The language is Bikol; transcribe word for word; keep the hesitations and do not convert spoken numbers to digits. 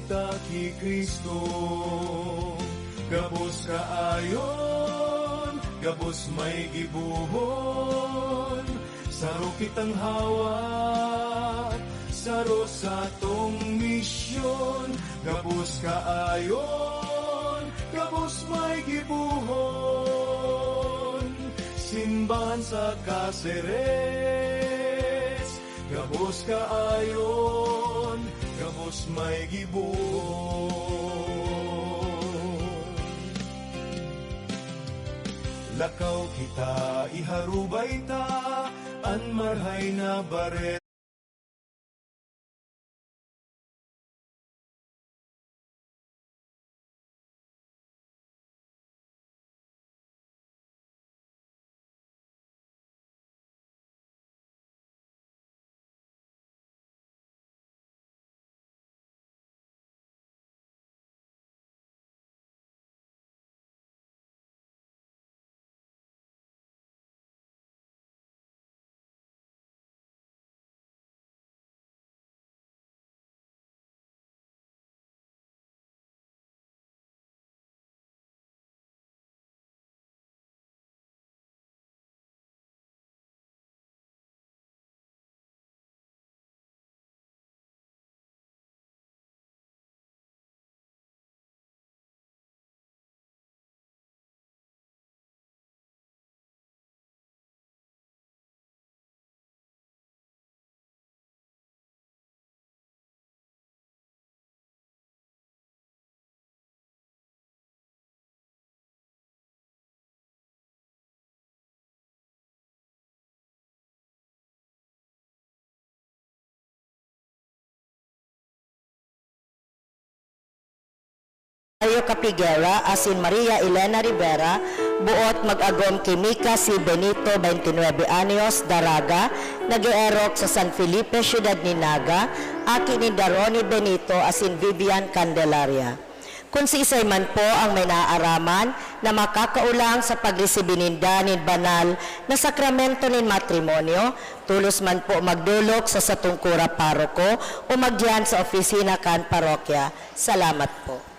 Ta ki Cristo, gabos kaayon, gabos may gibohon, saro kitang hawak, saro satong misyon, gabos kaayon, gabos may gibohon, simbahan sa Caceres, gabos kaayon, gabos may gibohon. Lakaw kita, iharubay ta an marhay na bareta. Mario Capigera asin Maria Elena Rivera, buot mag-agom ki Mika C. Benito, twenty-nine anyos, Daraga, nag-eerok sa San Felipe, Siyudad nin Naga, aki ninda Ronnie Benito asin Vivian Candelaria. Kun siisay man po ang may naaaraman na makakaulang sa pagresibi ninda nin banal na sakramento nin matrimonyo, tolos man po magdolok sa satong kura paroko o magdiyan sa opisina kan parokya. Salamat po.